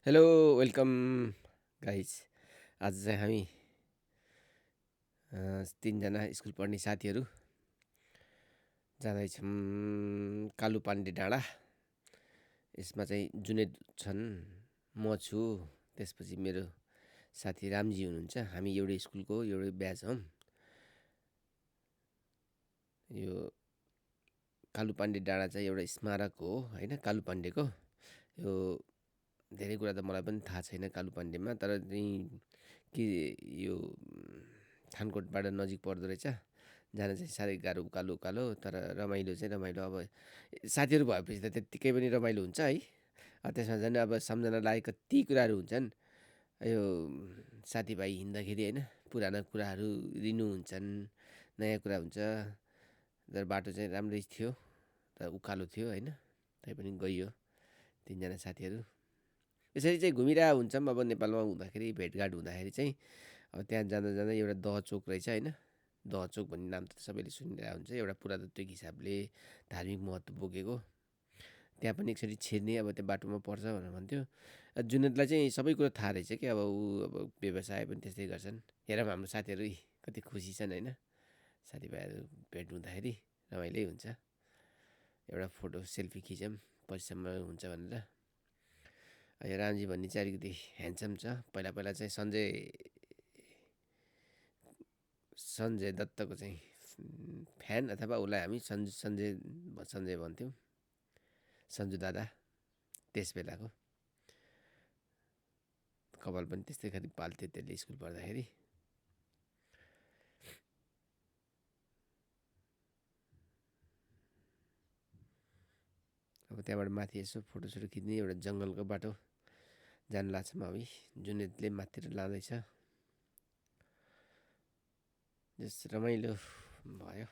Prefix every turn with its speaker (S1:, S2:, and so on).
S1: Hello welcome guys. आज चाहिँ हामी तिनजना स्कुल पढ्ने साथीहरू जाँदैछौँ कालु पाण्डे डाँडा। यसमा चाहिँ जुनेद छन्, म छु, त्यसपछि मेरो साथी रामजी हुनुहुन्छ। हामी एउटै स्कुलको एउटै ब्याच हौँ। यो कालु पाण्डे डाँडा चाहिँ एउटा स्मारक हो होइन, कालु पाण्डेको। यो धेरै कुरा त मलाई पनि थाहा छैन कालु पाण्डेमा, तर चाहिँ के यो थानकोटबाट नजिक पर्दो रहेछ। जान चाहिँ साह्रै गाह्रो, उकालो उकालो, तर रमाइलो चाहिँ रमाइलो। अब साथीहरू भएपछि त त्यत्तिकै पनि रमाइलो हुन्छ है। त्यसमा झन् अब सम्झना लायक कति कुराहरू हुन्छन्। यो साथीभाइ हिँड्दाखेरि होइन, पुराना कुराहरू लिनुहुन्छन्, नयाँ कुरा हुन्छ। तर बाटो चाहिँ राम्रै थियो, तर उकालो थियो होइन, तैपनि गइयो तिनजना साथीहरू। यसरी चाहिँ घुमिरहेको हुन्छौँ। अब नेपालमा हुँदाखेरि भेटघाट हुँदाखेरि चाहिँ अब त्यहाँ जाँदा जाँदा एउटा दहचोक रहेछ होइन। दहचोक भन्ने नाम त सबैले सुनिरहेको हुन्छ, एउटा पुरातात्विक हिसाबले धार्मिक महत्त्व बोकेको। त्यहाँ पनि एकचोटि छिर्ने, अब त्यो बाटोमा पर्छ भनेर भन्थ्यो। जुनेदलाई चाहिँ सबै कुरो थाहा रहेछ कि अब ऊ अब व्यवसाय पनि त्यस्तै गर्छन्। हेरौँ हाम्रो साथीहरू कति खुसी छन् होइन। साथीभाइहरू भेट हुँदाखेरि रमाइलै हुन्छ। एउटा फोटो सेल्फी खिचौँ पछिसम्म हुन्छ भनेर। यो रामजी भन्ने चाहिँ अलिकति ह्यान्डसम छ। पहिला पहिला चाहिँ सञ्जय दत्तको चाहिँ फ्यान, अथवा उसलाई हामी सञ्जय भन्थ्यौँ, सन्जु दादा। त्यस बेलाको कपाल पनि त्यस्तै खालि पाल्थ्यो त्यसले स्कुल पढ्दाखेरि। अब त्यहाँबाट माथि यसो फोटोसोटो खिच्ने एउटा जङ्गलको बाटो जान लाग्छौँ हामी। जुनेदले माथितिर लाँदैछ। जस रमाइलो भयो।